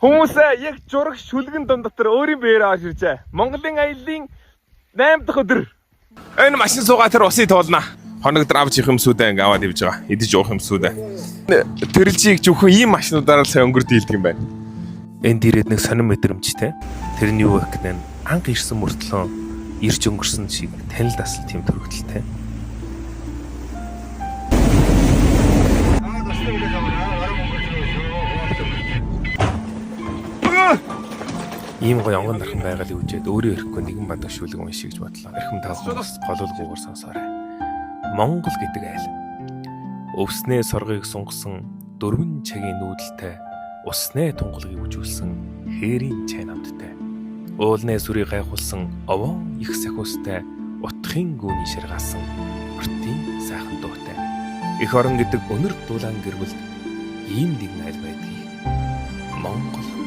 Хүмүүсээ яг зураг шүлгэн дом дотор өөрийн биеэр аваад иржээ. Монголын аяллаа 8 дахь өдөр. Энэ машин суугаа тэр усыг туулна. Хоног дээр авч явах юмсүүдээ ингээ аваад явж байгаа. Идэж уух юмсүүдээ. Тэрэлжийг зөвхөн ийм машинуудаараа л сайн өнгөрд хийлдэг юм байна. Энд ирээд нэг сонин мэдрэмжтэй. Тэр нь юу вэ гэхнэ анх ирсэн мөртлөө ирж өнгөрсөн шиг танил дасал тийм төрөгдөлтэй. Ийм гоё онгон дархан байгалыг үжээд өөрөө ирэхгүй нэгэн бадаг шүлэг уншия гэж бодлоо. Эрхэм та хүмүүс голуулгүйгээр сонсоорой. Монгол гэдэг айл. Өвснээ соргыг сунгасан дөрвөн чагийн нүүдэлтэй, уснээ тунгалгийг үжүүлсэн хээрийн чай намттай. Уулны сүрийг гайхуулсан овоон их сахиустай, утхын гүний ширгаасан ортын сайхан дуутай. Эх орон гэдэг өнөр дулаан гэрвэлд ийм нэгэн айл байдгийг Монгол